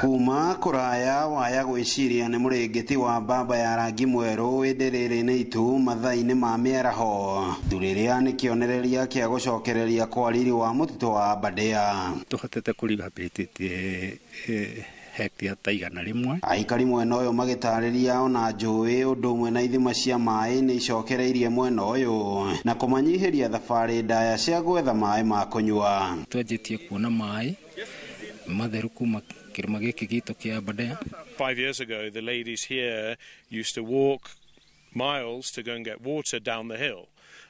Kuma kũraya waya gwĩciria nĩ mũrĩngĩti wa mbamba ya rangi mwerũ ĩndĩ rĩrĩ nĩ itu mathaa-inĩ ma mĩaraho. Itu rĩrĩa nĩ kĩonereria kĩa gũcokereria kwa riri wa mũtitũ wa Aberdare. Tũhotete kũ rehabilitate hectare ta 100. Aikari mwena ũyũ magĩtarĩria ona njũĩ ũndũ ũmwe na ithima cia maĩ nĩ icokereirie mwena ũyũ na kũmanyihĩria thabarĩ ndaya cia gwetha maĩ ma kũnyua. Twanjĩtie kuona maĩ matheru kuma kĩrĩma gĩkĩ gitũ kĩa Aberdare. 5 years ago, the ladies here used to walk miles to go and get water down the hill.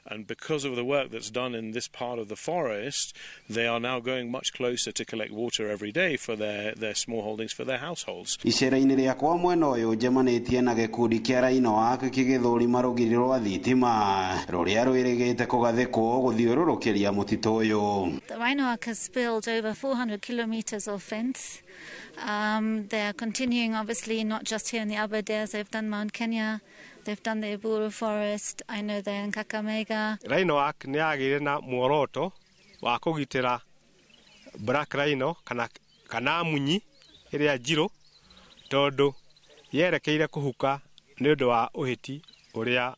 And because of the work that's done in this part of the forest, they are now going much closer to collect water every day for their small holdings, for their households. Icera-inĩ rĩakwa mwena ũyũ njemanĩtie na gĩkundi kĩa Rhino Ark kĩgĩthũrima rũgiri rwa thitima rũrĩa rwĩrĩgĩte kũgathĩkwo gũthiũrũrũkĩria mũtitũ ũyũ. The Rhino Ark has built over 400 kilometers of fence. They are continuing, obviously, not just here in the Aberdares. They've done Mount Kenya, they've done the Eburu Forest, I know they're in Kakamega. Rhino Ark nĩ yagĩire na muoroto wa kũgitĩra black rhino kana munyi ĩrĩa njirũ tondũ yerekeire kũhuka nĩ ũndũ wa ũhĩti ũrĩa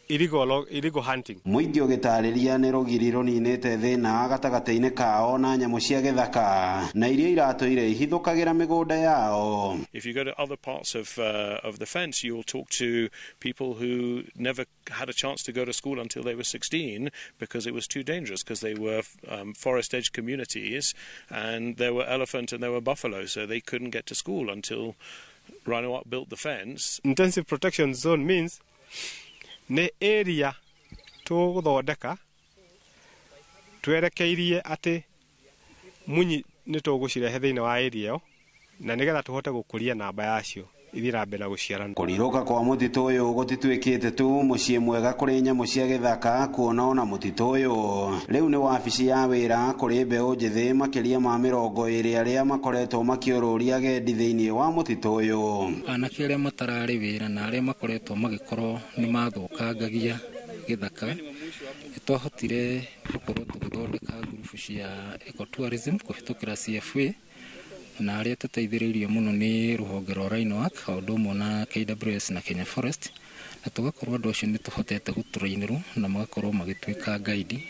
illegal hunting. Mũingĩ ũgĩtarĩria nĩ rũgiri rũninĩte thĩna gatagatĩ-inĩ kao na nyamũ cia gĩthaka na iria iratũire ihithũkagĩra mĩgũnda yao. If you go to other parts of the fence, you'll talk to people who never had a chance to go to school until they were 16 because it was too dangerous, because they were forest edge communities and there were elephant and there were buffalo, so they couldn't get to school until Rhino Ark built the fence. Intensive protection zone means nĩ area tũgũthondeka twerekeirie atĩ munyi nĩ tũgũcirehe thĩinĩ wa area ĩyo na nĩgetha tũhote gũkũria namba yacio ithiĩ na mbere na gũciarana. Kũrirũka kwa mũtitũ ũyũ gũtituĩkĩte tu mũciĩ mwega kũrĩ nyamũ cia gĩthaka, kuona ona mũtitũ ũyũ rĩu nĩ wabici ya wĩra kũrĩ mbeũ njĩthĩ makĩria ma 20 arĩa makoretwo makĩũrũria agendi thĩinĩ wa mũtitũ ũyũ. Anake arĩa matararĩ wĩra na arĩa makoretwo magĩkorwo nĩ mathũkangagia gĩthaka, nĩtwahotire gũkorwo tũgĩthondeka ngurubu cia ecotourism kũhĩtũkĩra CFA, na arĩa tũteithĩrĩirio mũno nĩ rũhonge rwa Rhino Ark o ũndũ ũmwe na KWS na Kenya Forest, na tũgakorwo andũ acio nĩ tũhotete gũtũrainĩrwo na magakorwo magĩtuĩka guide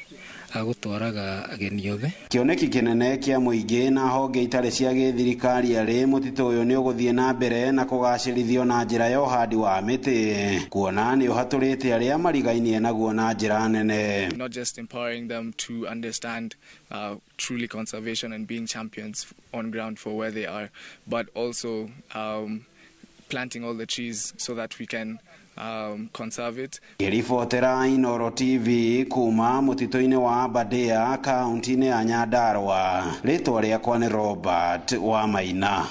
a gũtwaraga ageni othe. Kĩoneki kĩnene kĩa mũingĩ na honge itarĩ cia gĩthirikari arĩ mũtitũ ũyũ nĩ ũgũthiĩ na mbere na kũgacĩrithio na njĩra ya ũhandi wa mĩtĩ, kuona nĩ ũhatũrĩte arĩa marigainie naguo na njĩra nene. Not just empowering them to understand truly conservation and being champions on ground for where they are, but also planting all the trees so that we can conserve it. Ngĩribotera Inooro TV kuma mũtitũ-inĩ wa Aberdare kaunti-inĩ ya Nyandarua, rĩtwa rĩakwa nĩ Robert Wamaina.